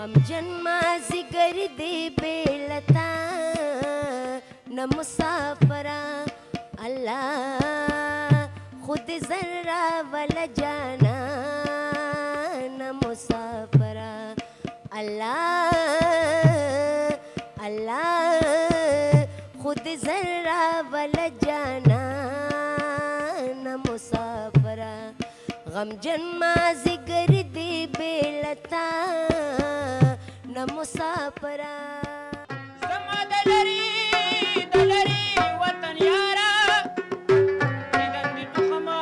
غمجن مازیګر دی بې له تا نه مسافره. الله خود ذره وله جانا نه مسافره. الله الله خود ذره وله جانا نه مسافره. غمجن مازیګر دی بې له تا نه مسافره. زما د لرې د لرې وطن یاره دیدن دې تخمه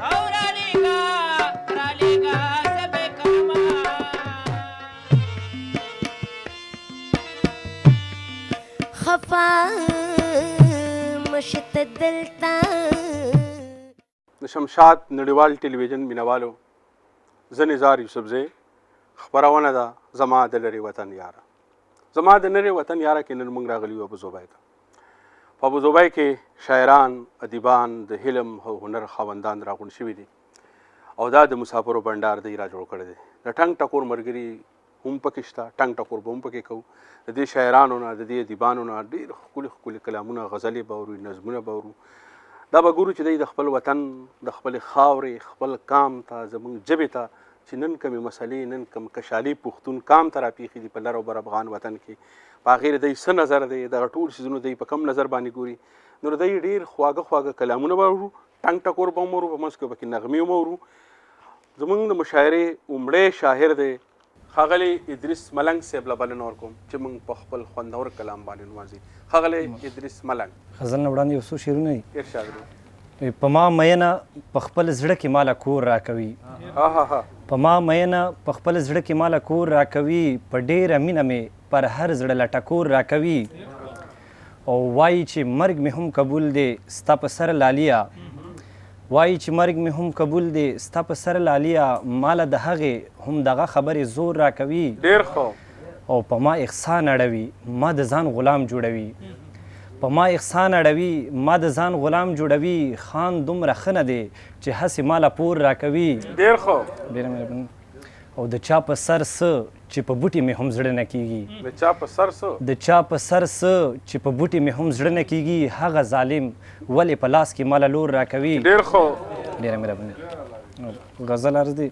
او رالېږه رالېږه زه به کومه. خفا مشت دلته. د شمشاد نړیوال ټلویزیون مینوالو، زه نظار یوسفزی، خپرونه ده زما د لرې وطن یاره. زما د لرې وطن یاره کې نن موږ راغلي یو ابوظبۍ ته. په ابوظبۍ کې شاعران، ادیبان، د علم او هنر خاوندان راغونډ شوي دي او دا د مسافرو بنډار دی را جوړ کړی دی. د ټنګ ټکور ملګري هم پکې شته، ټنګ ټکور به هم پکې کوو. د دې شاعرانو نه، د دې ادیبانو نه ډېر ښکلي ښکلي کلامونه، غزلې به اورو، نظمونه به اورو. دا به ګورو چې دی د خپل وطن، د خپلې خاورې، خپل کام ته، زموږ ژبې ته چې نن کومې مسلې، نن کوم کشالي پښتون کام ته راپېښې دي په لر او بر افغان وطن کې، په هغې د دی څه نظر دی، دغه ټول څیزونه دی په کوم نظر باندې ګوري. نو د دی ډېر خواږه خواږه کلامونه به اورو، ټنګ ټکور به هم اورو، په منځ کې به پکې نغمې هم اورو. زموږ د مشاعرې لومړی شاعر دی ښاغلی ادریس ملنګ صاحب له بلنه ورکوم چې موږ په خپل خوندور کلام باندې نمانځي. ښاغلی ادریس ملنګ. غزل نه وړاندې یو څو شعرونه دي. ارشاد وکړئ. په ما مینه په خپل زړه کې ماله کور راکوي. په ما مینه په خپل زړه کې ماله کور راکوي، په ډېره مینه مې پر هر زړه له ټکور راکوي. او وایي چې مرګ مې هم قبول دی ستا په سر لالیه، وایي چې مرګ مې هم قبول دی ستا په سر لالیه، ماله د هغې هم دغه خبرې زور راکوي. ډېر ښه. او په ما احسان اړوي، ما د ځان غلام جوړوي. په ما احسان اړوي، ما د ځان غلام جوړوي، خان دومره ښه نه دی چې هسې ماله پور راکوي. ډېر ښه. ډېره مهرباني. او د چا په سر څه چې په بوټي مې هم زړه نه کېږي. د چا په سر څه؟ د چا په سر څه چې په بوټي مې هم زړه نه کېږي، هغه ظالم ولې په لاس کې ماله لور راکوي. ډېر ښه. ډېره مهرباني. غزل عرض دی.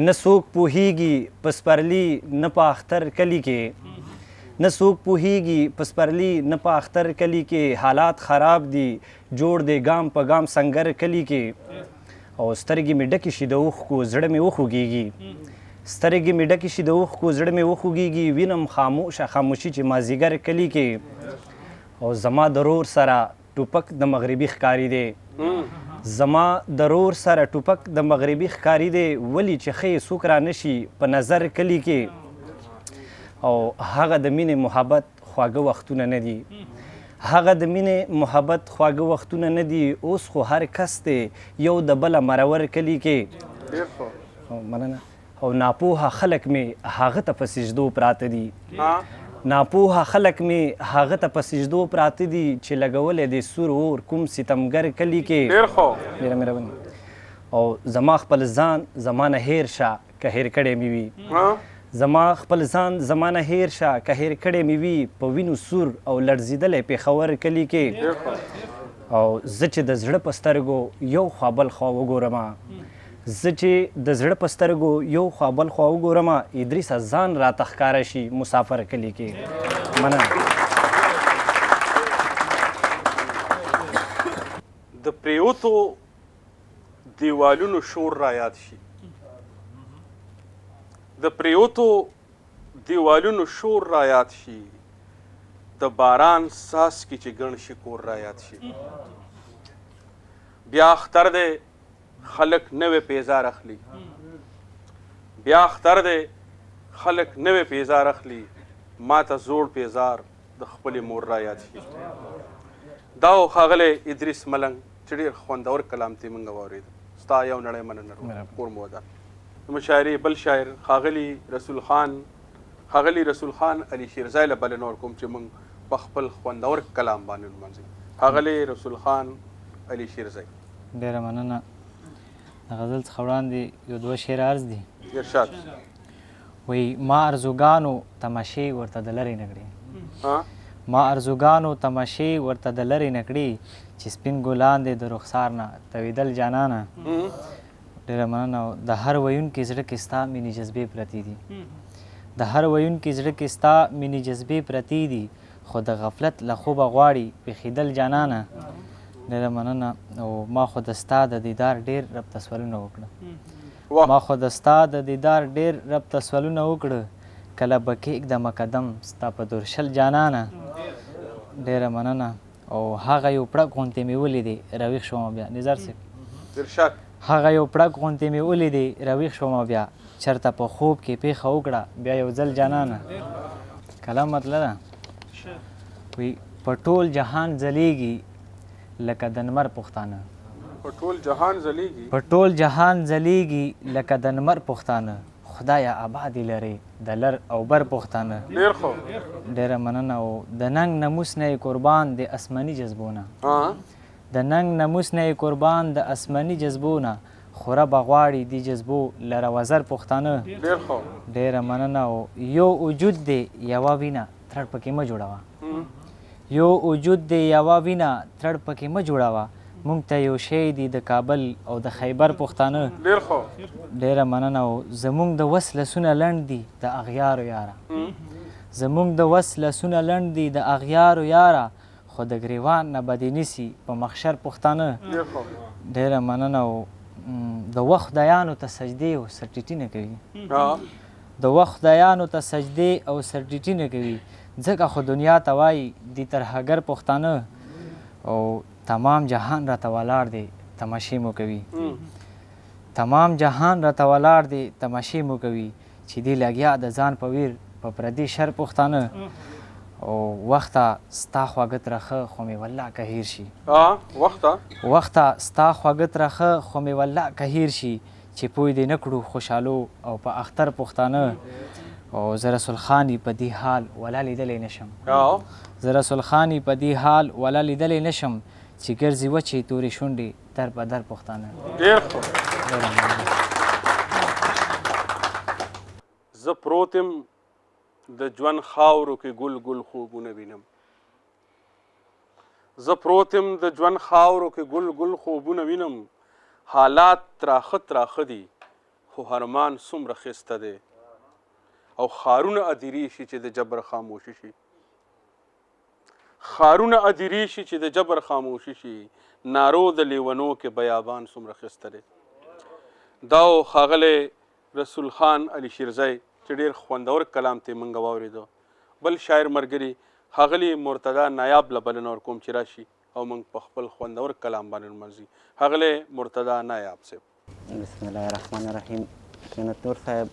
نه څوک پوهېږي په سپرلي نه په اختر کلي کې، نه څوک پوهېږي په سپرلي نه په اختر کلي کې، حالات خراب دي جوړ دی ګام په ګام سنګر کلي کې. او سترګې مې ډکې شي د اوښکو زړه مې وخوږېږي، سترګې مې ډکې شي د اوښکو زړه مې وخوږېږي، وینم خاموشه خاموشي چې مازیګر کلي کې. او زما د رور سره ټوپک د مغربي ښکاري دی، زما د رور سره ټوپک د مغربي ښکاري دی، ولې چې ښه یې څوک را نه شي په نظر کلي کې. او هغه د مینې محبت خواږه وختونه نه دي، هغه د مینې محبت خواږه وختونه نه دي، اوس خو هر کس دی یو د بله مرور کلي کې. مننه. او ناپوهه خلک مې هغه ته په سجدو پراته دي، ناپوهه خلک مې هغه ته په سجدو پراته دي، چې لګولی دی سور اور کوم ستمګر کلي کې. ډېر ښه. ډېره مهرباني. او زما خپل ځان زما نه هېر شه که هېر کړی مې وي، زما خپل ځان زما نه هېر شه که هېر کړی مې وي، په وینو سور او لړزېدلی پېښور کلي کې. او زه چې د زړه په سترګو یو خوا بل خوا وګورم، زه چې د زړه په سترګو یو خوا بل خوا وګورم، ادریسه ځان راته ښکاره شي مسافر کلي کې. مننه. د پریوتو دیوالونو شور را یاد شي، د پریوتو دیوالونو شور را یاد شي، د باران څاڅکي چې ګڼ شي کور را یاد شي. بیا اختر دی خلک نوې پیزار اخلي، بیا اختر دی خلک نوې پیزار اخلي، ما ته زوړ پیزار د خپلې مور را یاد شي. دا و ښاغلی ادریس ملنګ چې ډېر خوندور کلام ته موږ واورېد. ستا یو نړۍ مننه، کور مو ودان. د مشاعرې بل شاعر ښاغلی رسول خان، ښاغلی رسول خان علي شیرزی له بلنه ورکوم چې موږ په خپل خوندور کلام باندې نمانځي. ښاغلی رسول خان علي شیرزی. ډېره مننه. د غزل څخه وړاندې یو دوه شعر عرض دي. ارشاد. وی ما ارزوګانو تماشې ورته د لرې نه کړې، ما ارزوګانو تماشې ورته د لرې نه کړې، چې سپین ګلان دې د رخسار نه تویدل جانانه. ډېره مننه. د هر ویونکي زړه کې ستا مینې جذبې پرتې دي، د هر ویونکي زړه کې ستا مینې جذبې پرتې دي، خو د غفلت له خوبه غواړي پېښېدل جانانه. ډېره مننه. او ما خو د ستا د دیدار ډېر رب ته سوالونه وکړه، ما خو د ستا د دیدار ډېر رب ته سوالونه وکړه، کله به کېږدمه قدم ستا په درشل جانانه. ډېره مننه. او هغه یو پړک غونتې مې ولیدې راویښ شوم بیا. نظار صاحب هغه یو پړک غونتې مې ولیدې راویښ شوم بیا، چېرته په خوب کې پېښه وکړه بیا یو ځل جانانه. کلام مطلب ده وی په ټول جهان ځلیږي لکه د نمر پښتانه، په ټول جهان ځلیږي، په ټول جهان ځلیږي لکه د نمر پښتانه، خدایه آبادي لرې د لر او بر پښتانه. ډېر ښه، ډېره مننه. او د ننګ ناموس نه یې قربان د آسماني جذبو نه، د ننګ ناموس نه یې قربان د آسماني جذبو نه، خو ربه غواړي دي جذبو لره وزر پښتانه. ډېر ښه، ډېره مننه. او یو وجود دی یوه وینه ترړ پکې مه جوړوه، یو وجود دی یوه وینه ترړ پکې مه جوړوه، مونږ ته یو شی دی د کابل او د خیبر پښتانه. ډېر ښه، ډېره مننه. او زمونږ د وس لاسونه لنډ دي د اغیارو یاره، زمونږ د وس لاسونه لنډ دي د اغیارو یاره، خو د ګریوان نه به دې نیسي په محشر پښتانه. ډېره مننه. او د وخت خدایانو ته سجدې او سرټیټي نه کوي، د وخت خدایانو ته سجدې او سرټیټي نه کوي، ځکه خو دنیا ته وایي دي ترهګر پښتانه. او تمام جهان راته ولاړ دی تماشې مو کوي، تمام جهان راته ولاړ دی تماشې مو کوي، چې دی لګیا د ځان په ویر په پردي شر پښتانه. او وخته ستا خواږه ترخه خو مې والله که هېر شي، وخته ستا خواږه ترخه خو مې والله که هېر شي، چې پوی دې نه کړو خوشحالو او په اختر پښتانه. او زه رسول خان یې په دې حال ولا لیدلی نه شم، زه رسول خان یې په دې حال ولا لیدلی نه شم، چې ګرځي وچې تورې شونډې در په در پښتانه. ډېر ښه. زه پروت یم د ژوند خاورو کې ګل ګل خوبونه وینم، زه پروت یم د ژوند خاورو کې ګل ګل خوبونه وینم، حالات تراخه تراخه دي خو هرمان څومره ښایسته دی، او ښارونه ادیرې شي چې د جبر خاموشي شي، ښارونه ادیرې شي چې د جبر خاموشي شي، نارو د لیونو کې بیابان څومره ښایسته دی. دا و ښاغلی رسول خان علي شیرزی چې ډېر خوندور کلام ته یې موږ واورېده. بل شاعر ملګري ښاغلي مرتضی نایاب له بلنه ورکوم چې راشي او موږ په خپل خوندور کلام باندې نمانځي. ښاغلی مرتضی نایاب صاحب. بسم الله الرحمن الرحیم. جنت نور صاحب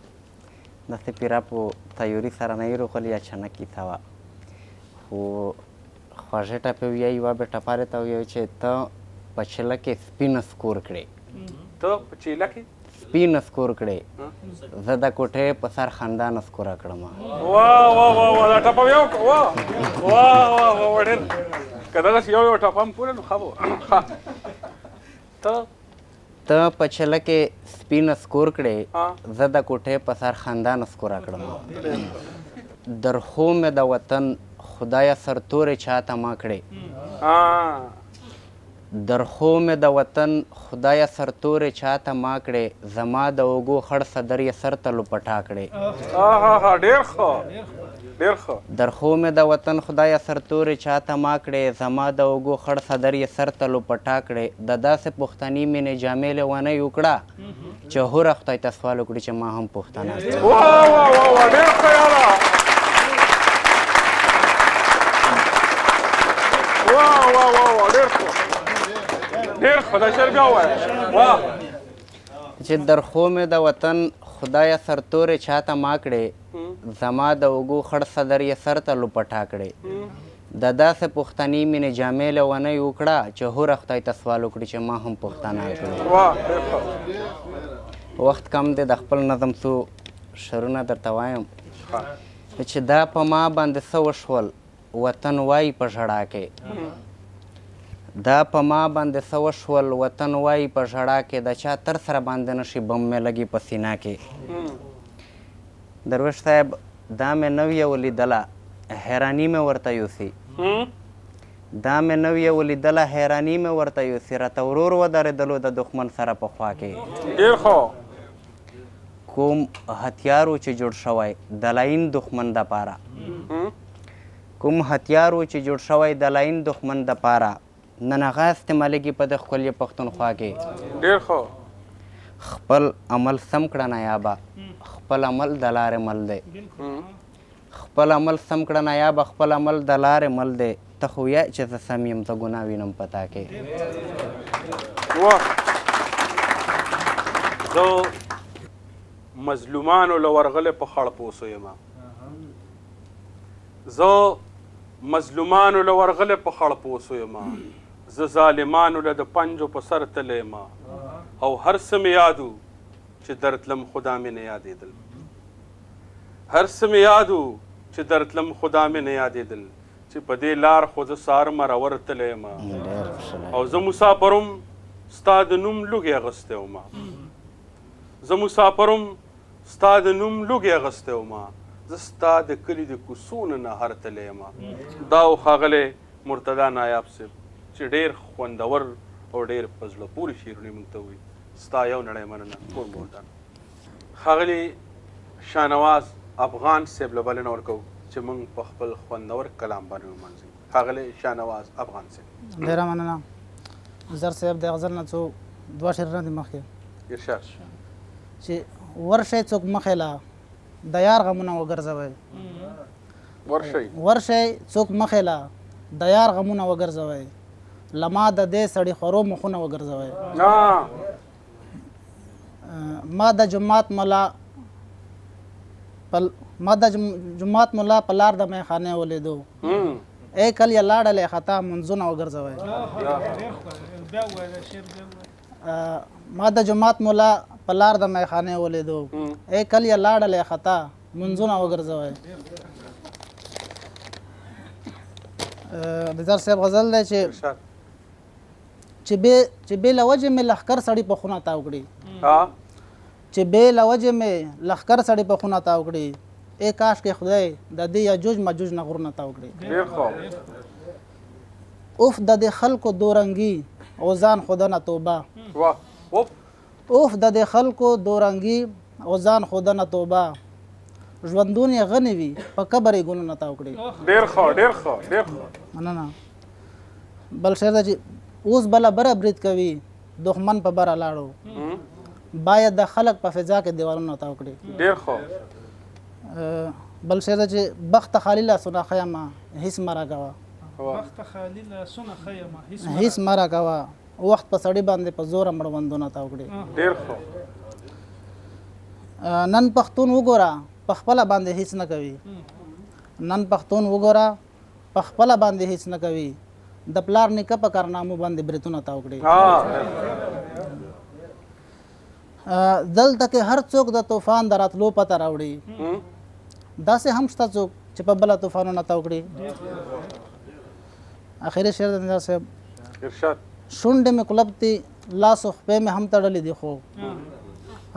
داسې پیره په تیوري سره نه یې روغلې اچانک کیسه وه، خو خوږې ټپې ویایي، یوه به ټپه راته ویایي چې ته په چیله کې سپي نسکور کړې، ته په چیله کې سپي نسکور کړې، زه د کوټې په سر خندا نسکوره کړم. واه واه واه واه، دا ټپه بیا وکړه. واه واه واه واه، ډېر که دغسې یو یو ټپه هم پوره نو ښه به وه. ته په چله کې سپي نسکور کړې، زه د کوټې په سر خندا نسکوره کړم. درخو مې د وطن خدایه سرتورې چاته ما کړې، درخو مې د وطن خدایه سرتورې چاته ما کړې، زما د اوږو خړ صدر یې سر ته لوپټا کړې. ډېر ښه، ډېر ښه. درخو مې د وطن خدایه سرتورې چاته ما کړې، زما د اوږو خړ صدر یې سر ته لوپټا کړې. د داسې پښتني مینې جامې لیونۍ وکړه چې هوره خدای ته سوال وکړي چې ما هم پښتنه کړه. واه واه واه واه، ډېر ښه یاره. واه واه واه واه، ډېر ښه، ډېر ښه. دا شعر بیا ووایه. واه. چې درخو مې د وطن خدایه سرتورې چاته ما کړې، زما د اوږو خړ صدر یې سر ته لوپټا کړې. د داسې پښتني مینې جامې لیونۍ وکړه چې هوره خدای ته سوال وکړي چې ما هم پښتنه کړې. وخت کم دی، د خپل نظم څو شعرونه درته وایم. چې دا په ما باندې څه وشول وطن وایي په ژړا کې، دا په ما باندې څه وشول وطن وایي په ژړا کې، د چا تر سره باندې نه شي بم مې لګي په سینه کې. درویش صاحب، دا مې نوې ولیدله حیراني مې ورته یوسي. دا مې نوې ولیدله حیراني مې ورته یوسي، راته ورور ودرېدلو د دښمن سره په خوا کې. ډېر ښه. کوم هتیار و چې جوړ شوی د لاین دښمن دپاره، کوم هتیار و چې جوړ شوی د لاین دښمن دپاره، نن هغه استعمالېږي په د ښکلې پښتونخوا کې. ډېر ښه. خپل عمل سم کړه نایابه، خپل عمل د لارې مل دی. خپل عمل سم کړه نایابه، خپل عمل د لارې مل دی. ته خو وایه چې زه سم یم، زه ګناه وینم په تا کې. واه. زه مظلومانو له ورغلی په خړ پوسو یم. زه مظلومانو له ورغلی په خړ پوسو یم. زه ظالمانو له د پنجو په سر تللی یم. او هر څه مې یادو چې درتلم خدا مې نه یادېدل. هر څه مې یادو چې درتلم خدا مې نه یادېدل، چې په دې لار خو زه سهار مرور تللی یم. او زه مسافر وم ستا د نوم لوګی اخیستی وم. زه مسافر وم ستا د نوم لوګی اخیستی وم. زه ستا د کلي د کوڅو نه نهر تللی یم. دا و ښاغلی مرتضی نایاب صاحب چې ډېر خوندور او ډېر په زړه پورې شعرونه موږ ته ووایي. ستا یو نړۍ مننه، کور مو ودان. ښاغلی شاهنواز افغان صاحب له بلنه ورکوو چې موږ په خپل خوندور کلام باندې ومنځي. ښاغلی شاهنواز افغان صاحب. ډېره مننه زر صاحب. د غزل نه څو دوه شعرونه دي مخکې. ارشاد. چې ورشئ څوک مخې له د یار غمونه وګرځوئ. ورشئ. ورشئ څوک مخې له د یار غمونه وګرځوئ، له ما د دې سړي خورو مخونه وګرځوئ. ما د جومات ملا ما د جومات ملا په لار د میخانې ولیدو، ای کلیه لاړلې خطا منځونه وګرځوئ. ما د جومات ملا په لار د میخانې ولیدو، ای کلیه لاړلې خطا منځونه وګرځوئ. د زر صاحب غزل دی چې چې بې له وجې مې لښکر سړي په خونه تاو کړي، چې بې له وجې مې لښکر سړي په خونه تاو کړي، ای کاش کې خدای د دې یاجوج ماجوج نه غرونه تاو کړي. ډېر ښه. اوف د دې خلکو دورنګي او ځان ښودنه توبه. واه. اوف. اوف د دې خلکو دورنګي او ځان ښودنه توبه، ژوندون یې غني وي په قبر یې ګلونه تاو کړي. ډېر ښه، ډېر ښه، ډېر ښه. مننه. بل شعر دی چې اوس بله بره برید کوي دښمن په بره لاړو، باید د خلک په فضا کې دیوالونه تاو کړي. ډېر ښه. بل شعر دی چې بخت خالي لاسونه ښه یمه هیڅ مه راکوه. بخت خالي لاسونه ښه یمه هیڅ مه راکوه، وخت په سړي باندې په زوره مړوندونه تاو کړي. ډېر ښه. نن پښتون وګوره په خپله باندې هیڅ نه کوي. نن پښتون وګوره په خپله باندې هیڅ نه کوي، د پلار نیکه په کارنامو باندې بریتونه تاو کړي. دلته کې هر څوک د طوفان د راتلو پته راوړي، داسې هم شته څوک چې په بله طوفانونه تاو کړي. اخري شعر د نظار صاحب. ارشاد. شونډې مې کلپ دي، لاس او خپې مې هم تړلې دي، خو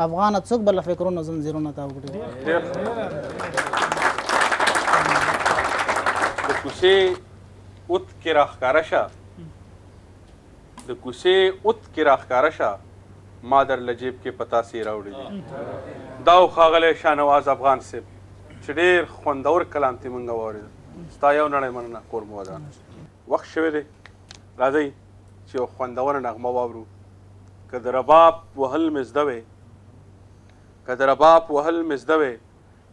افغانه څوک به له فکرونو زنځیرونه تاو کړي. د کوڅې اوت کې راښکاره شه، د کوڅې اوت کې راښکاره شه، ما در له جیب کې پتاسې راوړي دي. دا و ښاغلی شاهنواز افغان صاحب چې ډېر خوندور کلام ترې موږ واورېد. ستا یو نړۍ مننه، کور مو ودان. وخت شوی دی، راځئ چې یو خوندوره نغمه واورو. که د رباب وهل مې زده وی، که د رباب وهل مې زده وی،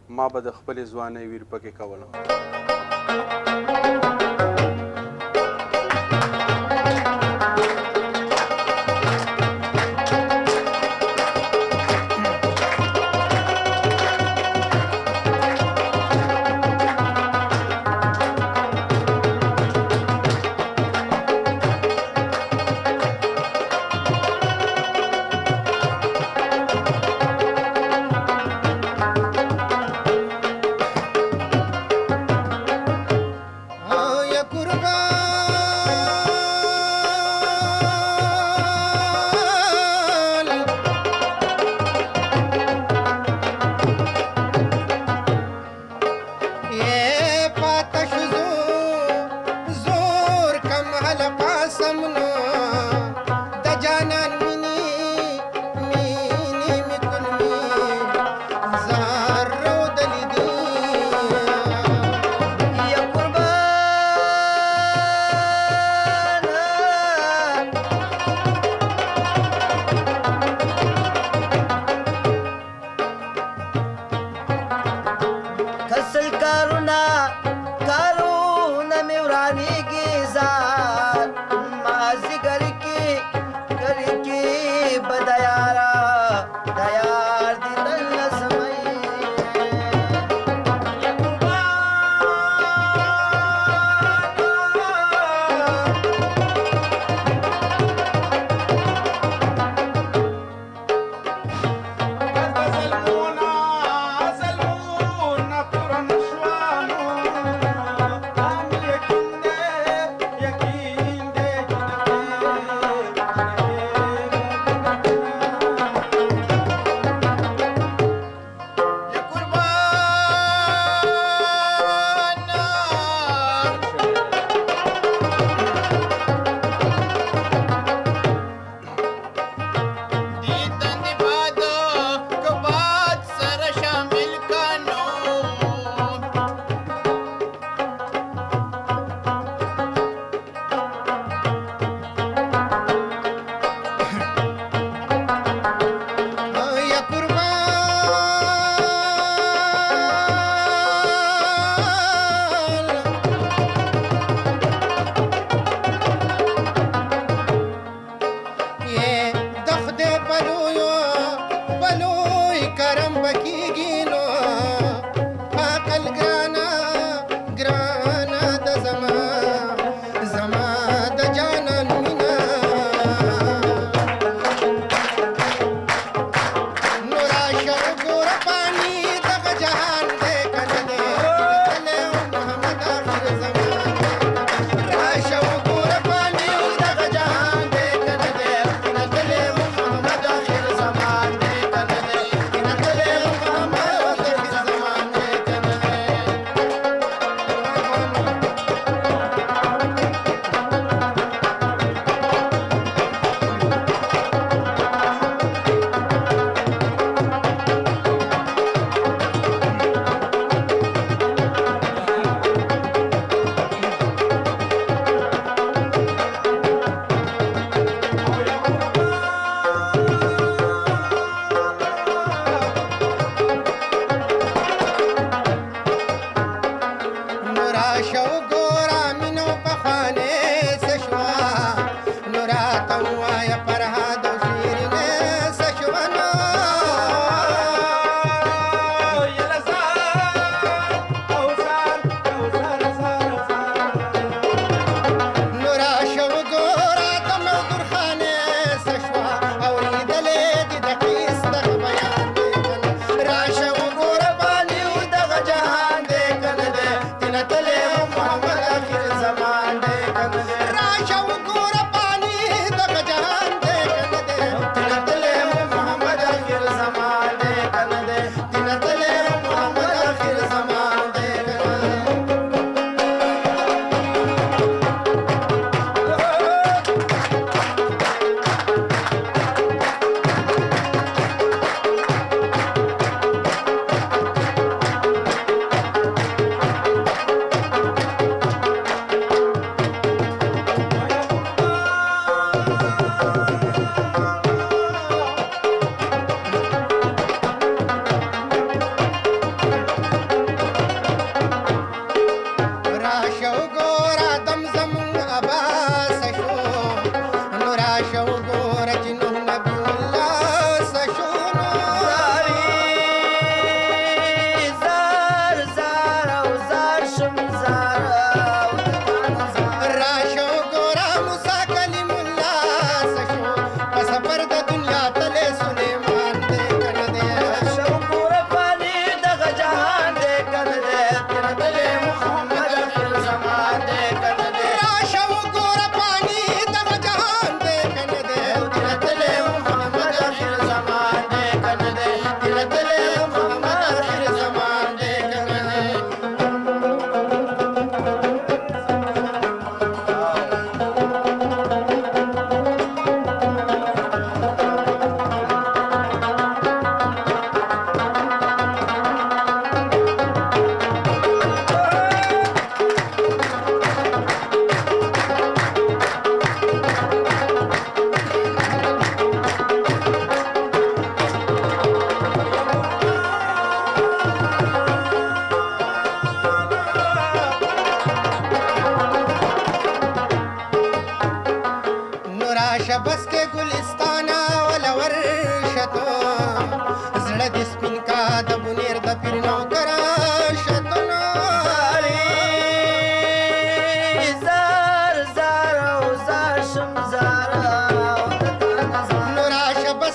ما به د خپلې ځوانۍ ویر پکې کوله.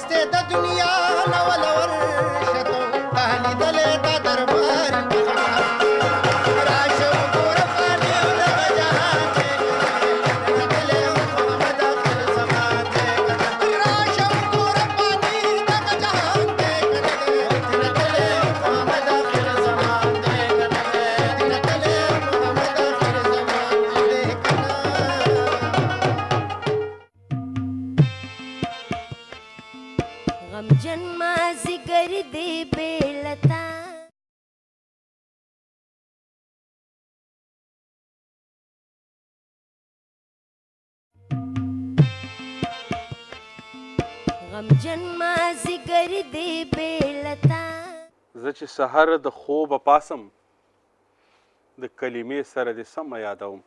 مستې د دنیا نه وله ورشه تا لیدلی دا دربار راشه وګوره فاني دغه جهان دی راتلی محمد آخر زمان دی راشه وګوره فاني دغه جهان دی راتلی محمد آخر زمان دی راتلی محمد آخر زمان دی کنه. غمجن مازیګر دی بې لتا غمجن مازیګر دی بې لتا. زه چې سحر د خوبه پاسم د کلمې سره دې سمه یادوم.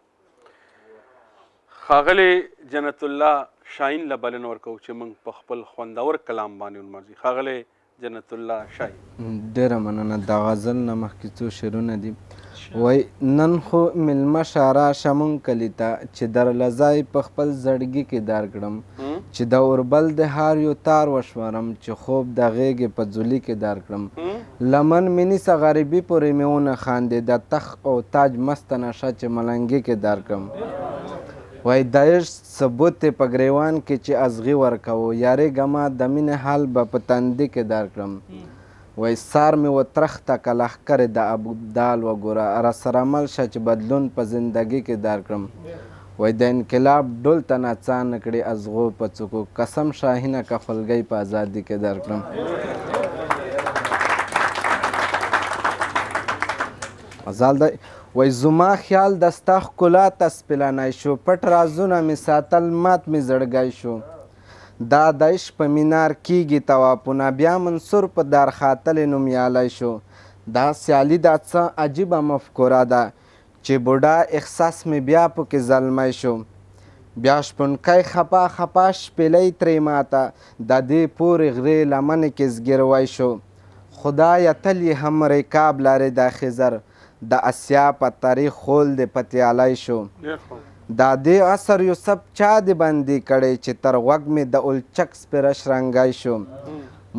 ښاغلی جنت الله شاهین له بلنه ورکوو چې موږ په خپل خوندور کلام باندې ونمانځي. ښاغلی جنت الله شاهین. ډېره مننه. دا غزل نه مخکې څو شعرونه دي. وای نن خو میلمه شه راشه مونږ کلي ته، چې درله ځای په خپل زړګي کې درکړم، چې د اوربل د هار یو تار وشمارم، چې خوب د غېږې په ځولي کې درکړم. لمن مې نیسه غریبي پورې مې ونه خاندې، د تخت او تاج مسته نشه چې ملنګي کې درکړم. وای د عشق ثبوت یې په ګریوان کې چې ازغي ورکوو، یارېږه ما د مینې حال به په تندي کې درکړم. وای سار مې وترخته که لښکرې د ابدال وګوره، راسره مل شه چې بدلون په زندګي کې درکړم. وای د انقلاب ډول ته ناڅا نه کړي ازغو په څوکو، قسم شاهینه که خولګۍ په ازادي کې درکړم. غزل دی. وای زما خیال د ستا ښکلا ته سپیلنی شو، پټ رازونه مې ساتل مات مې زړګی شو. دا د عشق په مینار کیږي طوافونه، بیا منصور په دار خاتلې نومیالی شو. دا سیالي دا څه عجیبه مفکوره ده، چې بوډا احساس مې بیا پکې زلمی شو. بیا شپونکی خپه خپه شپېلۍ ترې ماته، د دې پورې غرې لمنې کې زګیروی شو. خدایه تل یې هم رکاب لرې دا خضر، د اسیا په تاریخ خول دې پتیالی شو. دا دې عصر یوسف چا دې بندي کړی، چې تر غوږ مې د اولچک سپېره شرنګی شو.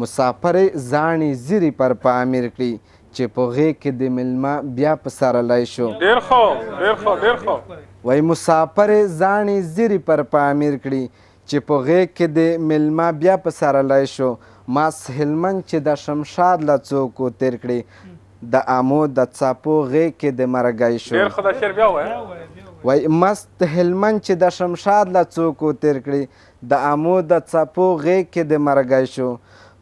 مسافرې زاڼې ځیرې پر پامیر کړي، چې په غېږ کې د میلمه بیا پسرلی شو. ډېر ښه، ډېر ښه، ډېر ښه. وای مسافرې زاڼې ځیرې پر پامیر کړي، چې په غېږ کې د میلمه بیا پسرلی شو. ماس هلمند چې د شمشاد له څوکو تېر کړي، د امو د څپو غېږ کې د مرګی شو. ډېر ښه، دا شعر بیا ووایه. وای مست هلمند چې د شمشاد له څوکو تېر کړي، د امو د څپو غېږ کې د مرګی شو.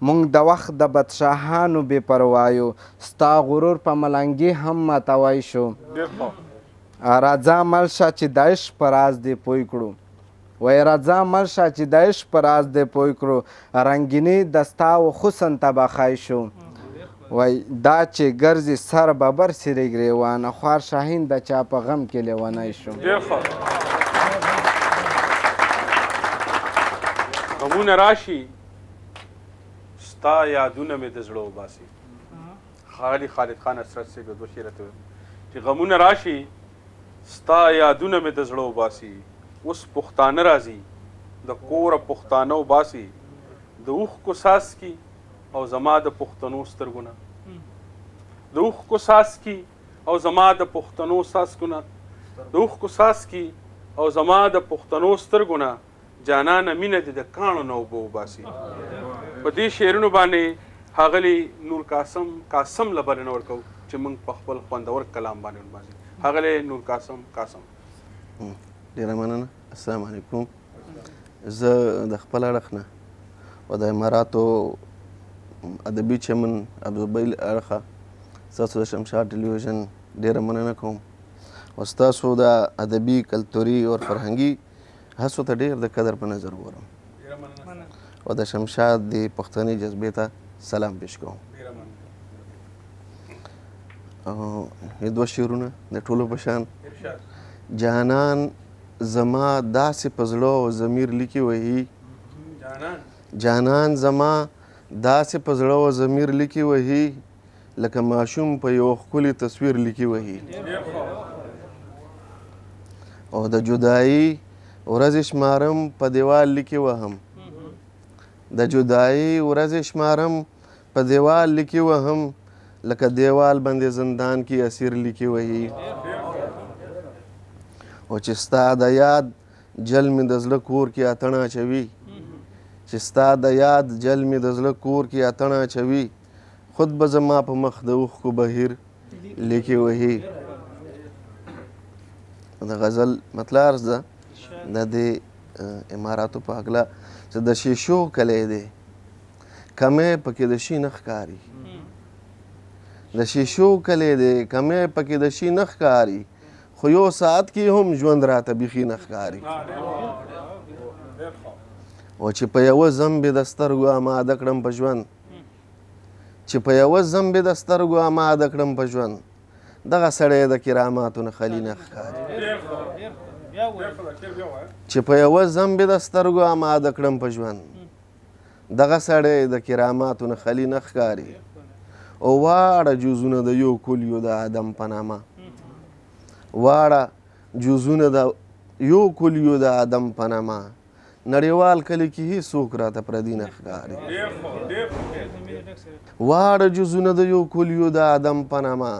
مونږ د وخت د بدشاهانو بې پروا یو، ستا غرور په ملنګي هم ماتوی شو. راځه مل شه چې د عشق په راز دې پوی کړو. وای راځه مل شه چې د عشق په راز دې پوی کړو، رنګیني د ستا و حسن ته به ښای شو. وای دا چې ګرځي سر ببر سرې ګریوانه، خوار شاهین د چا په غم کې لیونی شو. ډېر ښه. غمونه راشي ستا یادونه مې د زړه وباسي. ښاغلي خالد خان حسرت صاحب یو دوه شعره ته ویم چې غمونه راشي ستا یادونه مې د زړه وباسي، اوس پښتانه راځي د کوره پښتانه وباسي، د اوښکو څاڅکي او زما د پښتنو سترګونه، د اوښکو څاڅکي او زما د پښتنو څاڅکونه، د اوښکو څاڅکي او زما د پښتنو سترګونه، جانانه مینه دې د کاڼو نه اوبه وباسي. په دې شعرونو باندې ښاغلي نور قاسم قاسم له بلنه ورکوو چې موږ په خپل خوندور کلام باندې ونمانځي. ښاغلی نور قاسم قاسم. ډېره مننه. السلام علیکم. زه د خپل اړخ نه او د اماراتو ادبي چمن ابوظبۍ له اړخه ستاسو د شمشاد ټلویزیون ډېره مننه کوم او ستاسو د ادبي، کلتوري او فرهنګي هڅو ته ډېر د قدر په نظر ګورم او د شمشاد د پښتني جذبې ته سلام پیش کوم. او دوه شعرونه د ټولو په شان. جانان زما داسې په زړه او ضمیر لیکي وهي، جانان زما داسې په زړه او ضمیر لیکي وهي، لکه ماشوم په یو ښکلي تصویر لیکي وهي. او د جدایي ورځې شمارم په دیوال لیکي وهم، د جدایۍ ورځې شمارم په دیوال لیکي وهم لکه دیوال باندې زندان کې اسیر لیکي وهي. او چې ستا د یاد جل مې د زړه کور کې اتڼ اچوي، چې ستا د یاد جل مې د زړه کور کې اتڼ اچوي، خود به زما په مخ د اوښکو بهیر لیکي وهي. د غزل مطلع عرض ده د دې اماراتو په هکله چې د شیشو کلی دی، کمی پکې د شي نه ښکاري. د شیشو کلی دی، کمی پکې د شي نه ښکاري، خو یو ساعت کې هم ژوند راته بیخي نه ښکاري. او چې په یوه زم به د سترګو اماده کړم په ژوند، چې په یوه زم به د سترګو اماده کړم په ژوند، دغه سړی د کراماتو نه خالي نه ښکاري. چې په یوه زم به د سترګو اماده کړم په ژوند، دغه سړی د کراماتو نه خالي نه ښکاري. او واړه جزونه د یو کل یو د آدم په نامه، واړه جزونه د یو کل یو د آدم په نامه، نړیوال کلي کې هیڅوک راته پردي نه ښکاري. واړه جزونه د یو کل یو د آدم په نامه،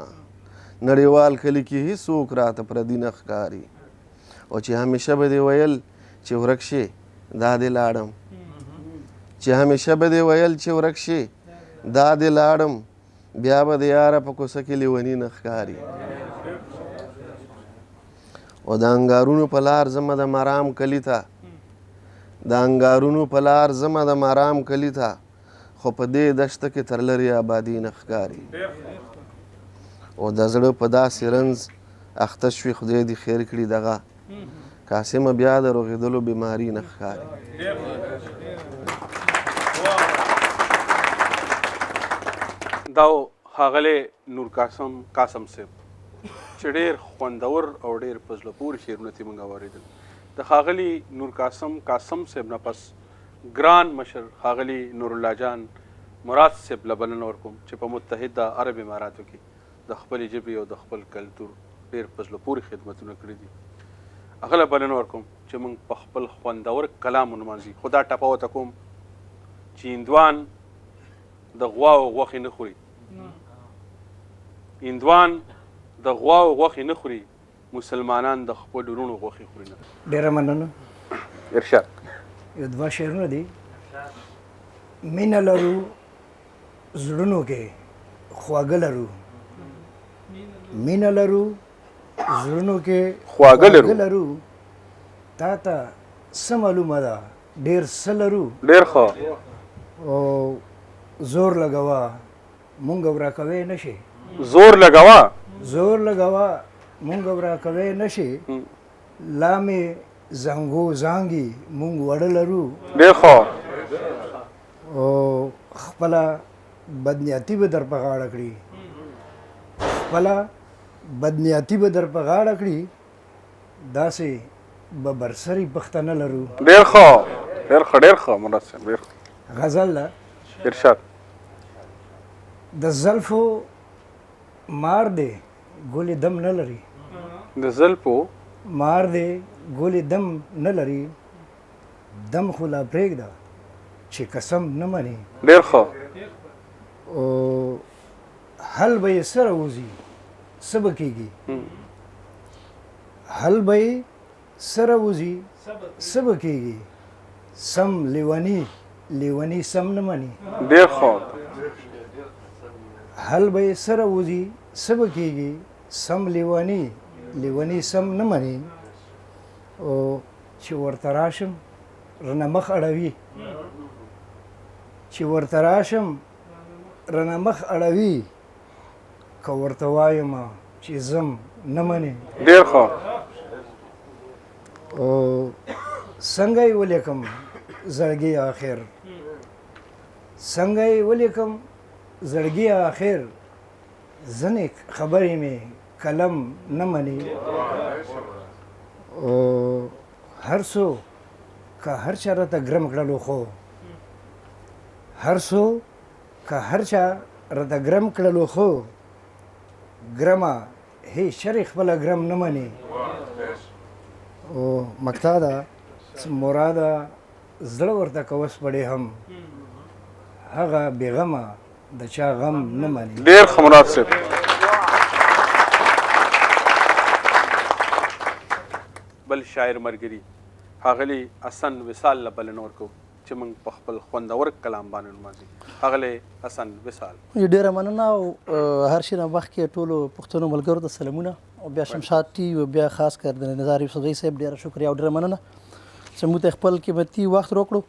نړیوال کلي کې هیڅوک راته پردي نه ښکاري. او چې همیشه به دې ویل چې ورک شې دا دې لاړم، چې همیشه به دې ویل چې ورک شې دا دې لاړم، بیا به د یاره په کوڅه کې لیوني نه ښکاري. او د انګارونو په لار ځمه د مرام کلي ته، د انګارونو په لار ځمه د مرام کلي ته، خو په دې دشته کې تر لرې آبادي نه ښکاري. او د زړه په داسې رنځ اخته شوې، خدای دې خیر کړي دغه قاسمه بیا د روغېدلو بیماري نه ښکاري. دا ښاغلی نور قاسم قاسم صاحب چې ډېر خوندور او ډېر په زړه پورې شعرونه ترې موږ واورېدل. د ښاغلي نور قاسم قاسم صاحب نه پس ګران مشر ښاغلي نورالله جان مراد صاحب له بلنه ورکوم چې په متحده عرب اماراتو کې د خپلې ژبې او د خپل کلتور ډېر په زړه پورې خدمتونه کړي دي. هغه له بلنه ورکوم چې موږ په خپل خوندور کلام ونمانځي. خو دا ټپه ورته کوم چې هندوان د غواو غوښې نه خوري، هندوان د غواو غوښې نه خوري، مسلمانان د خپلو وروڼو غوښې خوري نه. ډېره مننه. ارشاد. یو دوه شعرونه دي. مینه لرو زړونو کې خواږه لرو، مینه لرو زړونو کې خواږه لرو، تا ته څه معلومه ده ډېر څه لرو. ډېر ښه. او زور لګوه مونږ وراکوی نه شي، زور لګوه، زور لګوه مونږ وراکوی نه شي، لا مې زنګو زانګي مونږ وړه لرو. ډېر ښه. او خپله بدنیاتي به در په غاړه کړي، خپله بدنیاتي به در په غاړه کړي، داسې به برسري پښتنه لرو. ډېر ښه، ډېر ښه، ډېر ښه مراد صاحب، ډېر ښه. غزل ده. ارشاد. د زلفو مار دی ګلې دم نه لري، د زلفو مار دی ګلې دم نه لري، دم خو لا پرېږده چې قسم نه مني. ډېر ښه. او حل به یې سره وځي څه به کېږي، حل به یې سره وځي څه به کېږي، سم لیوني لیوني سم نه مني. ډېر ښه. حل به یې سره وځي څه به کېږي، سم لیوني لیوني سم نه مني. او چې ورته راشم رنه مخ اړوي، چې ورته راشم رنه مخ اړوي، که ورته وایم چې ځم نه مني. ډېر ښه. او څنګه یې ولیکم زړګي آخر، څنګه یې ولیکم زړګي آخر، ځینې خبرې مې قلم نه مني. او هر څو که هر چا راته ګرم کړلو خو، هر څو که هر چا راته ګرم کړلو خو، ګرمه هیڅ چرې خپله ګرم نه مني. او مکتا ده مراده زړه ورته که وسپړې هم هغه بېغمه د چا غم نه مني. ډېر ښه مراد صاحب. بل شاعر مرګري ښاغلي حسن وصال له بلنه ورکوو چې موږ په خپل خوندور کلام باندې نمانځي. ښاغلی حسن وصال. ډېره مننه او هر شي نه مخکې ټولو پښتنو ملګرو ته سلامونه او بیا شمشاد ټي او بیا خاص کر د نظار یوسفزی صاحب ډېره شکریه او ډېره مننه چې موږ ته خپل قیمتي وخت راکړو.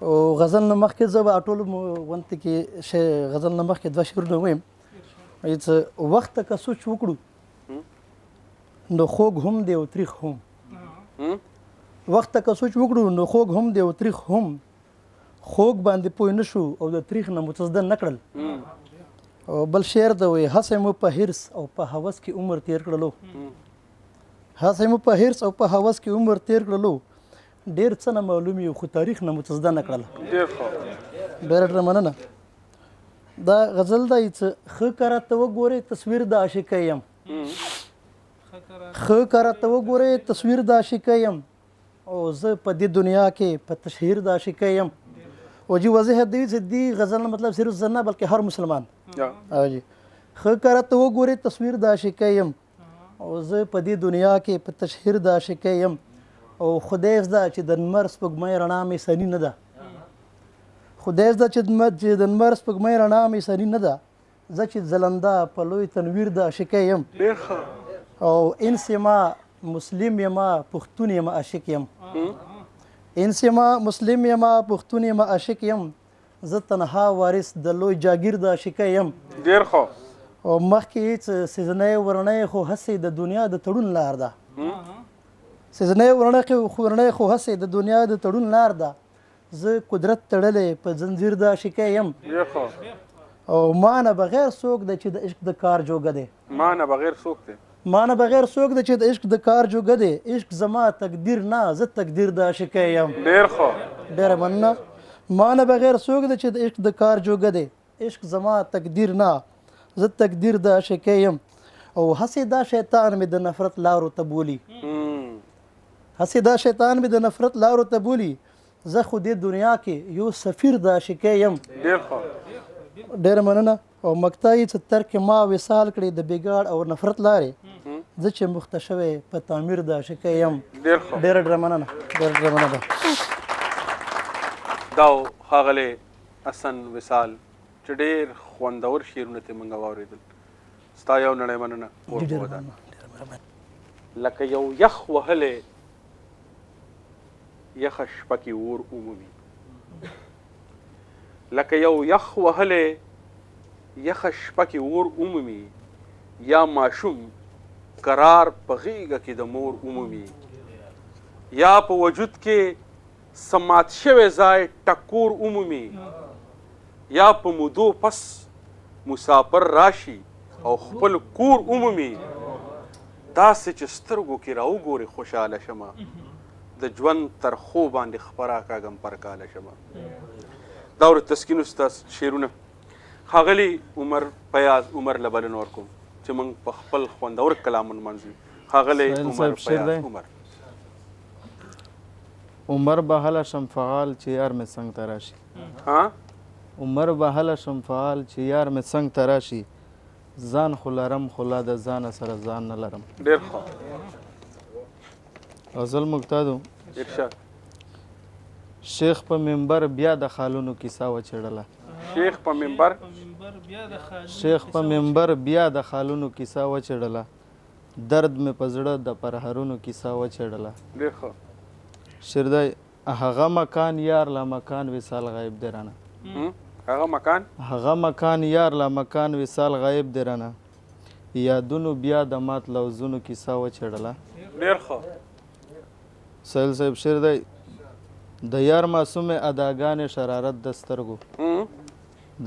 او غزل نه مخکې زه به ټولو غونډې کې غزل نه مخکې دوه شعرونه ووایم. هېڅ وخت ته که سوچ وکړو نو خوږ هم دی او تریخ هم. وخت ته که سوچ وکړو نو خوږ هم دی او تریخ هم. خوږ باندې پوه نه شو او د تریخ نه مو څه زده نه کړل. او بل شعر دی وایي هسې مو په حرص او په هوس کې عمر تېر کړلو. هسې مو په حرص او په هوس کې عمر تېر کړلو. ډېر څه نه معلوم یو خو تاریخ نه مو څه زده نه کړل. ډېر ښه. ډېره ډېره مننه. دا غزل دی چې ښه که راته وګورې تصویر د عاشقۍ یم. ښه که راته وګورې تصویر د عاشقۍ یم او زه په دې دنیا کې په تشهیر د عاشقۍ یم. او جی وضاحت دی چې دې غزل نه مطلب صرف زه نه بلکې هر مسلمان. او جی ښه که راته وګورې تصویر د عاشقۍ یم او زه په دې دنیا کې په تشهیر د عاشقۍ یم. او خدای زده چې د لمر سپوږمۍ رڼا مې سني نه ده. خدای زده چې د لمر سپوږمۍ رڼا مې سني نه ده. زه چې ځلنده په لوی تنویر د عاشقۍ یم. ډېر ښه. او انس یمه مسلم یمه پښتون یمه عاشق یم. انس یمه مسلم یمه پښتون یمه عاشق یم. زه تنها وارث د لوی جاګیر د عاشقۍ یم. ډېر ښه. او مخکې هېڅ سیزنۍ ورڼۍ خو هسې د دنیا د تړون لار ده. سیزنۍ ورڼۍ خو هسې د دنیا د تړون لار ده. زه قدرت تړلی په ځنځیر د عاشقۍ یم. ډېر ښه. او ما نه بغیر څوک دی چې د عشق د کار جوګه دی. ما نه بغیر څوک دی. ما نه بغیر څوک دی چې د عشق د کار جوګه دی. عشق زما تقدیر نه زه تقدیر د عاشقۍ یم. ډېر ښه. ډېره مننه. ما نه بغیر څوک دی چې د عشق د کار جوګه دی. عشق زما تقدیر نه زه تقدیر د عاشقۍ یم. او هسې دا شیطان مې د نفرت لارو ته بولي. هسې دا شیطان مې د نفرت لارو ته بولي. زه خو دې دنیا کې یو سفیر د عاشقۍ یم. ډېر ښه. ډېره مننه. او مقطع یې چې ترک ما وصال کړې د بګاړ او نفرت لارې، زه چې مخته شوی په تعمیر د عاشقۍ یم. ډېر ښه. ډېره ډېره مننه. ډېره ډېره مننه. دا و ښاغلی حسن وصال چې ډېر خوندور شعرونه ترې موږ واورېدل. ستا یو نړۍ مننه. کور مو ودان. لکه یو یخ وهلی یخه شپه کې اور ومومي. لکه یو یخ وهلی یخه شپه کې اور ومومي، یا ماشوم قرار په غېږه کې د مور ومومي، یا په وجود کې سمات شوی ځای ټکور ومومي، یا په مودو پس مسافر راشي او خپل کور ومومي. داسې چې سترګو کې راوګورې خوشحاله شمه، د ژوند تر خو باندې خپره کاږم پر کاله شمه. دا ور تسکین استاد شعرونه. ښاغلی عمر فیاض عمر له بلنه ورکوم چې موږ په خپل خوندور کلام ونمانځو. ښاغلی عمر فیاض عمر. عمر به هله شم فعال چې یار مې څنګ ته راشي. عمر به هله شم فعال چې یار مې څنګ ته راشي. ځان خو لرم خو لا د ځانه سره ځان نه لرم. ډېر ښه. غزل مقتدو. ارشاد. شیخ په منبر بیا د خالونو کیسه وچېړله. شیخ په منبر شیخ په منبر بیا د خالونو کیسه وچېړله. درد مې په زړه د پرهرونو کیسه وچېړله. ډېر ښه. شیردی هغه مکان یار لا مکان وصال غایب دی رانه. هغه مکان هغه مکان یار لا مکان وصال غایب دی رانه. یادونو بیا د مات لوزونو کیسه وچېړله. ډېر ښه. سهیل صاحب شعر دی د یار معصومې اداګانې شرارت د سترګو.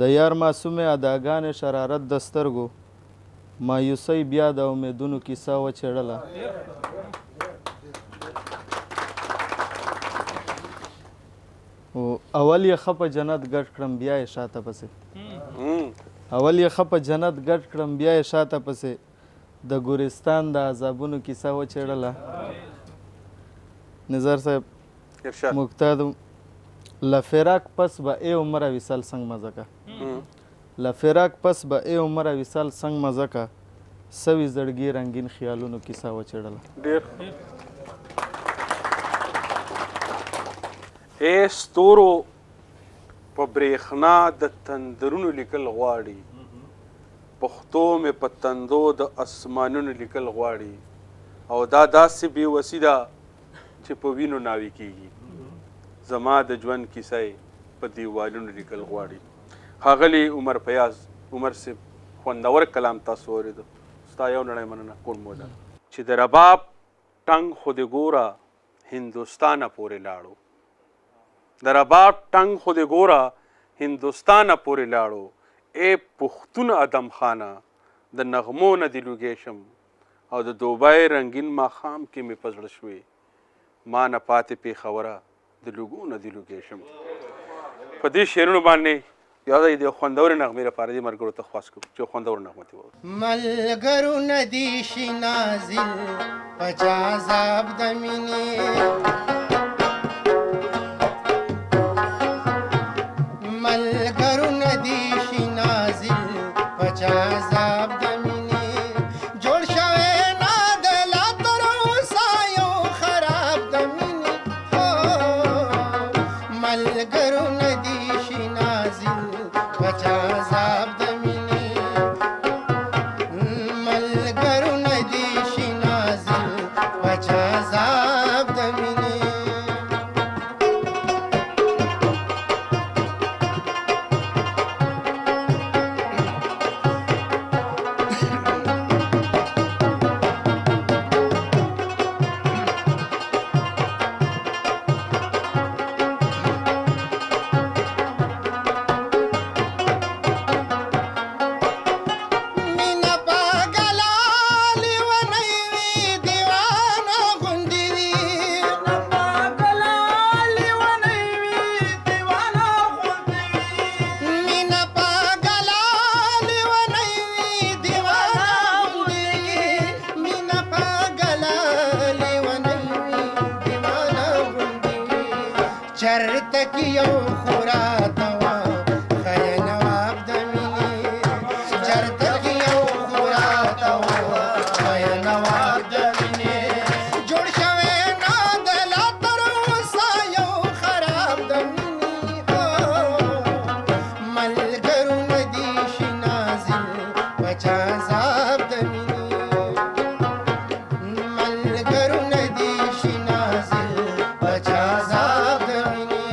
د یار معصومې اداګانې شرارت د سترګو. مایوسۍ بیا د امیدونو کیسه وچېړله. اول یې ښه په جنت ګډ کړم بیا یې شاته پسې. اول یې ښه په جنت ګډ کړم بیا یې شاته پسې د ګورستان د عذابونو کیسه وچېړله. نظر صاحب مقتد له فراق پس به ای عمره وصال څنګه مزه کا، له فراق پس به ای عمره وصال څنګه مزه کا، سوي زړګي رنګین خیالونو کیسه وچېړله. ډېر ای ستورو په برېښنا د تندرونو لیکل غواړي، پښتو مې په تندو د اسمانونو لیکل غواړي، او دا داسې بې وسي ده چې په وینو ناوي کیږي، زما د ژوند کیسه یې په دیوالونو لیکل غواړي. ښاغلی عمر فیاض عمر صاحب، خوندور کلام تاسو واورېده، ستا یو نړۍ مننه. کور مو ودان. چې د رباب ټنګ خو دې ګوره هندوستانه پورې لاړو، د رباب ټنګ خو دې ګوره هندوستانه پورې لاړو، ای پښتون ادم خانه د نغمو نه دې لوګی شم، او د دوبۍ رنګین ماښام کې مې په زړه شوې، ما نه پاتې پېښوره د لوګو نه دې لوګی شم. په دې شعرونو باندې یوازې د خوندورې نغمې لپاره دې ملګرو ته خواست کوم چې خوندور نغمه ترې واورو. ملګرو نه دي شي نازل په چا عذاب د مینې، ملګرو نه دي شي نازل په چا عذاب د مینې، جوړ شوی نه د لا تر اوسه یو خراب د مینې، ملګرو نه دي شي نازل په چا عذاب د مینې، ملګرو نه دي شي نازل په چا عذاب د مینې. چرته کې یو خوراته وه ښیه نواب د مینې، چرته کې یو خوراته وه ښیه نواب د مینې، جوړ شوی نه د لا تر اوسه یو خراب د مینې، ملګرو نه دي شي نازل په چا عذاب د مینې، ملګرو نه دي شي نازل په چا عذاب د مینې.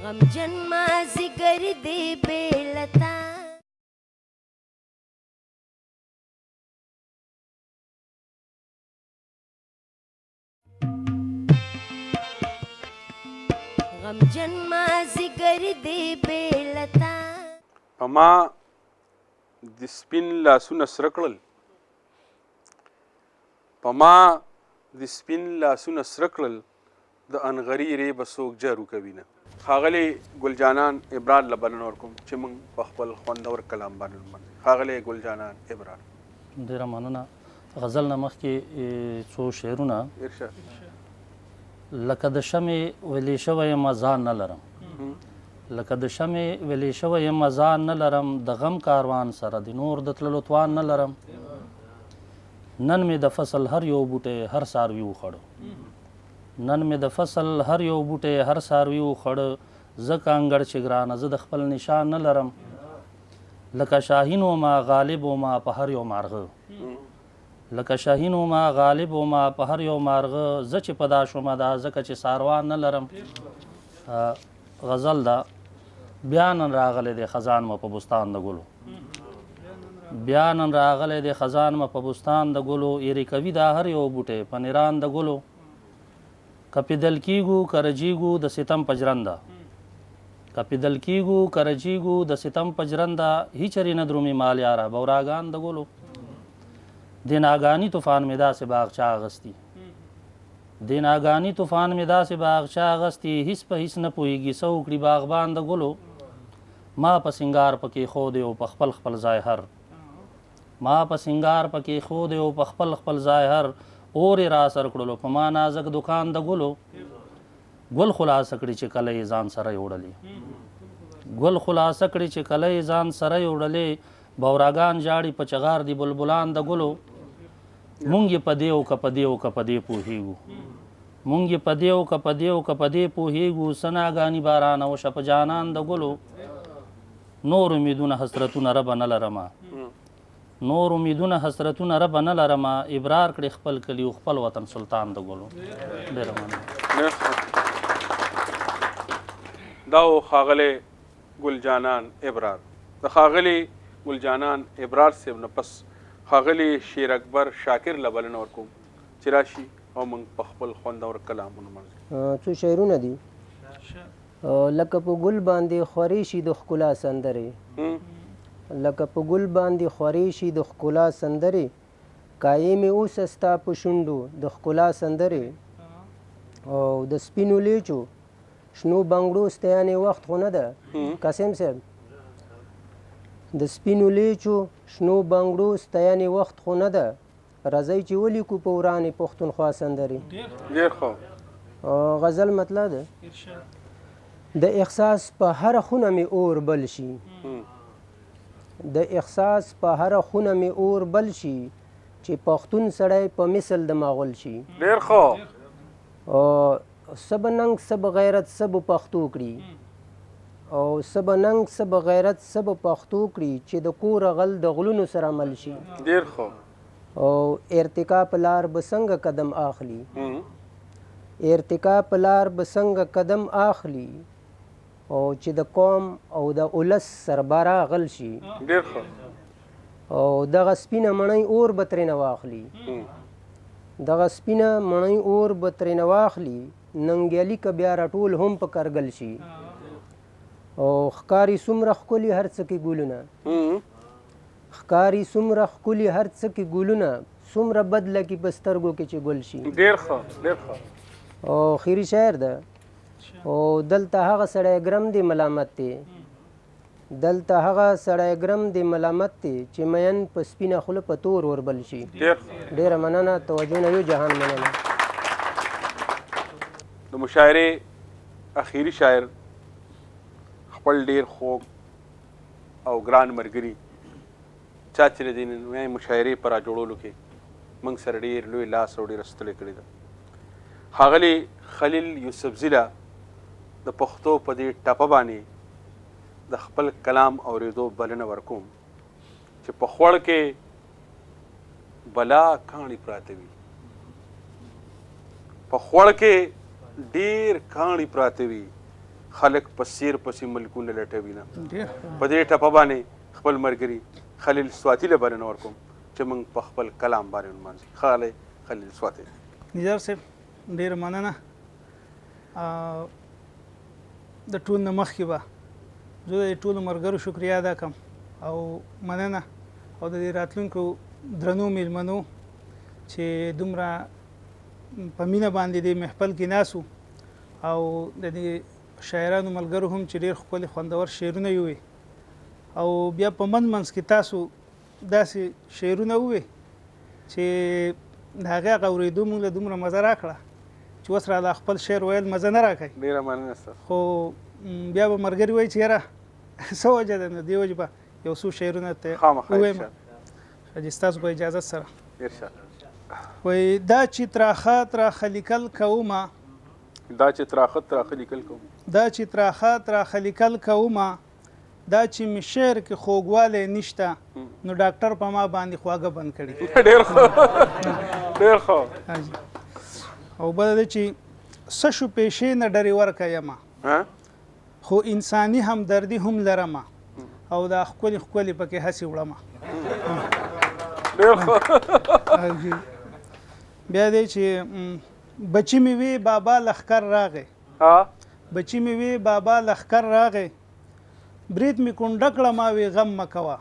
غمجن مازیګر دی بې له تا. غمجن مازیګر دی بې له تا. په ما د سپین لاسونه سره کړل، په ما د سپین لاسونه سره کړل، د انغري ریبه څوک جارو کوي نه. ښاغلی ګل جانان ابرار له بلنه ورکوم چې موږ په خپل خوندور کلام باندې ومني. ښاغلی ګل جانان ابرار، ډېره مننه. غزل نه مخکې څو شعرونه. لکه د شمې ویلې شوی یم ځان نه لرم، لکه د شمې ویلې شوی یم ځان نه لرم، د غم کاروان سره د نور د تللو توان نه لرم. نن مې د فصل هر یو بوټی هر څاروي وخوړو، نن مې د فصل هر یو بوټی هر څاروي وخوړ، ځکه انګړ چې ګرانه زه د خپل نشان نه لرم. لکه شاهین ومه غالب ومه په هر یو مارغه، لکه شاهین ومه غالب ومه په هر یو مارغه، زه چې په دا شومه دا ځکه چې څاروان نه لرم. غزل ده. بیا نن راغلی دی خزان مه په بستان د ګلو، بیا نن راغلی دی خزان مه په بستان د ګلو، ایرې کوي دا هر یو بوټی په نیران د ګلو. که پیدل کیږو که رجیږو د ستم په ژرنده، که پیدل کیږو که رجیږو د ستم په ژرنده، هیچرې نه درومي مال یاره بوراګان د ګلو. د ناګاني طوفان مې داسې باغچه اغوستي، د ناګاني طوفان مې داسې باغچه اغوستي، هیڅ په هیڅ نه پوهېږي څه وکړي باغبان د ګلو. ما په سینګار پکې ښودی او په خپل خپل ځای هر، ما په سینګار پکې ښودی او په خپل خپل ځای هر، اور یې را سر کړلو په ما نازک دکان د ګلو. ګل خلاصه کړي چې کله یې ځان سره یوړلې، ګل خلاصه کړي چې کله یې ځان سره یوړلې، بوراګان ژاړي په چغار دي بلبلان د ګلو. مونږ یې په دې او که په دې او که په دې پوهېږو، مونږ یې په دې او که په دې او که په دې پوهېږو، څه ناګاني بارانه وشه په جانان د ګلو. نور امیدونه حسرتونه ربه نه لرمه، نور امیدونه حسرتونه ربه نه لرمه، ابرار کړې خپل کلي او خپل وطن سلطان د ګلو. ډېره مننه. دا و ښاغلی ګل جانان ابرار. د ښاغلي ګل جانان ابرار صاحب نه پس ښاغلي شیر اکبر شاکر له بلنه ورکوم چې راشي او موږ په خپل خوندور کلام ونمانځي. څو شعرونه دي. لکه په ګل باندې خورې شي د ښکلا سندرې، لکه په ګل باندې خورې شي د ښکلا سندرې، کایې مې اوسه ستا په شونډو د ښکلا سندرې، او د سپینو لیچو شنو بنګړو ستیانې وخت خو نه ده. قاسم صاحب، د سپینو لیچو شنو بنګړو ستیانې وخت خو نه ده، راځئ چې ولیکو په ورانې پښتونخوا سندرې. ډېر ښه. غزل مطلع ده. د احساس په هره خونه مې اور بل شي، د احساس په هره خونه مې اور بل شي، چې پښتون سړی په مثل د ماغول شي. ډېر ښه. څه به ننګ څه به غیرت څه به پښتو کړي، او څه به ننګ څه به غیرت څه به پښتو کړي، چې د کوره غل د غلونو سره مل شي. ډېر ښه. او ارتقا په لار به څنګه قدم اخلي، ارتقا په لار به څنګه قدم اخلي، او چې د قوم او د اولس سربرا غل شي. ډېر ښه. او دغه سپینه مڼۍ اور به ترېنه واخلي، دغه سپینه مڼۍ اور به ترېنه واخلي، ننګیالي که بیا راټول هم په کرګل شي. او ښکاري څومره ښکلي هر څه کې ګلونه، ښکاري څومره ښکلي هر څه کې ګلونه، څومره بد لګي په سترګو کې چې ګل شي. ډېر ښه، ډېر ښه. او خیري شاعر ده. او دلته هغه سړی ګرم دی ملامت دی، دلته هغه سړی ګرم دی ملامت دی، چې مین په سپینه خوله په تور وربل شي. ډېره مننه، توجه نه یو جهان مننه. د مشاعرې اخیری شاعر خپل ډېر خوږ او ګران ملګري، چا چې د دې نننۍ مشاعرې په راجوړولو کې موږ سره ډېر لوی لاس او ډېره ستړې کړې ده، ښاغلي خلیل یوسفزي له د پښتو په دې ټپه باندې د خپل کلام اورېدو بلنه ورکوم چې په خوړ کې بلا کاڼي پراته وي، په خوړ کې ډېر کاڼي پراته وي، خلک په سیر پسې ملکونه لټوي نه. په دې ټپه باندې خپل ملګري خلیل سواتي له بلنه ورکوم چې موږ په خپل کلام باندې ونمانځي. ښاغلی خلیل سواتي. نظار صاحب ډېره مننه. د ټول نه مخکې به زه د ټولو ملګرو شکریه ادا کوم او مننه، او د دې راتلونکو درنو میلمنو چې دومره په مینه باندې دې محفل کې ناست وو، او د دې شاعرانو ملګرو هم چې ډېر ښکلي خوندور شعرونه یې وویل، او بیا په منځ منځ کې تاسو داسې شعرونه وویل چې د هغې هغه اورېدو موږ له دومره مزه راکړه چې اوس راله خپل شعر ویل مزه نه راکوي. ډېره مننه ستاسو. خو بیا به ملګري وایي چې یاره څه وجه ده، نو دې وجې به یو څو شعرونه ته ووایم چې ستاسو په اجازت سره. ارشاد. وایي دا چې تراخه تراخه لیکل کومه، دا چې تراخه تراخه لیکل کوم، دا چې تراخه تراخه لیکل کومه، دا چې مې شعر کې خوږوالی نشته نو ډاکټر په ما باندې خواږه بند کړي. ډېر ښه، ډېر ښه. او بله ده چې څه شو پیشې نه ډرې ورکه یمه، خو انساني همدردي هم لرمه، او دا ښکلې ښکلې پکې هسې وړمه. ډېر ښه. بیا دی چې بچی مې وي بابا لښکر راغی، بچی مې وي بابا لښکر راغی، برید مې کونډه کړه ما وی غم مه کوه،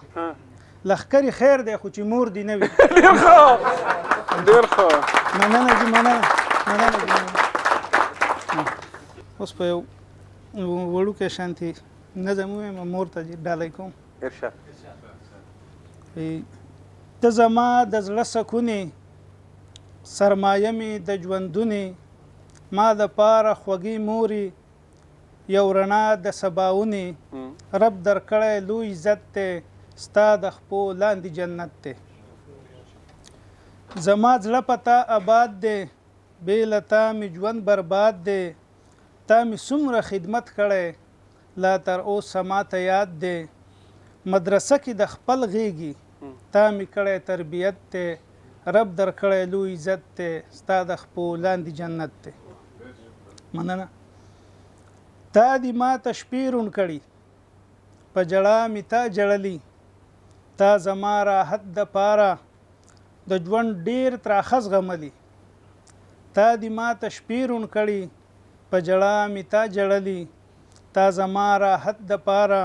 لښکرې خیر دی خو چې مور دې نه وي. ډېر ښه، ډېر ښه. مننه جي، مننه، مننه جي. اوس په یو وړوکی شانتې نظم ووایم، مور ته ډالۍ کوم. ارشاد. ته زما د زړه سکونې، سرمایه مې د ژوندونې، ما د پاره خوږې مورې، یو رڼا د سباونې، رب درکړی لوی عزت دی، ستا د خپو لاندې جنت دی. زما زړه په تا آباد دی، بې له تا مې ژوند برباد دی، تا مې څومره خدمت کړی، لا تر اوسه ما ته یاد دی، مدرسه کې د خپل غېږي تا مې کړی تربیت دی، رب درکړی لوی عزت دی، ستا د خپو لاندې جنت دی. مننه. تا دې ما ته شپې روڼ کړي، په ژړا مې تا ژړلي، تا زما راحت دپاره د ژوند ډېر تراخه زغملي، تا دې ما ته شپې روڼ کړي، په ژړا مې تا ژړلي، تا زما راحت دپاره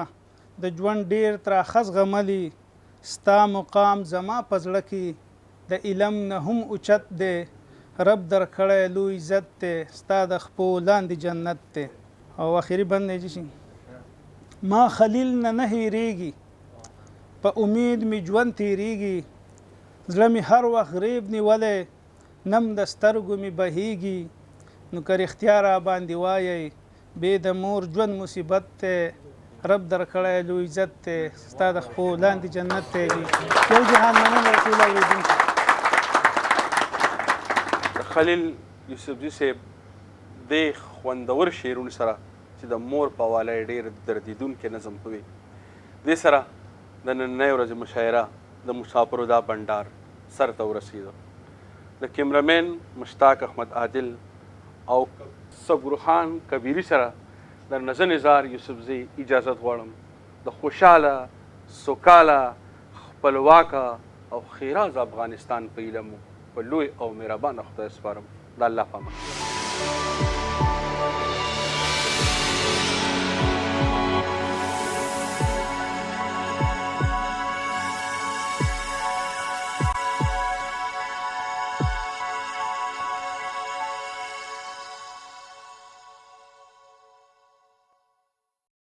د ژوند ډېر تراخه زغملي، ستا مقام زما په زړه کې د علم نه هم اوچت دی، رب درکړی لوی عزت دی، ستا د خپو لاندې جنت دی. او اخري بند دی چې ما خلیل نه نه هېرېږي، په امید مې ژوند تېرېږي، زړه مې هر وخت غریب نیولی، نم د سترګو مې بهېږي، نو که رښتیا را باندې وایئ، بې د مور ژوند مصیبت دی، رب درکړی لوی عزت دی، ستا د خپو لاندې جنت دی. یو جهان مننه ټول اورېدونکو. خلیل یوسفزي صاحب دې خوندور شعرونو سره چې د مور په حواله یې ډېر دردېدونکی نظم کوي، دې سره د نننۍ ورځې مشاعره د مسافرو دا بنډار سر ته ورسېده. د کیمرمین مشتاق احمد عادل او صبر خان کبیري سره د نظر نظار یوسفزي اجازت غواړم. د خوشحاله، سوکاله، خپلواکه او ښېرازه افغانستان په هیله مو په لوی او مهربانه خدای سپارم. د الله په امان.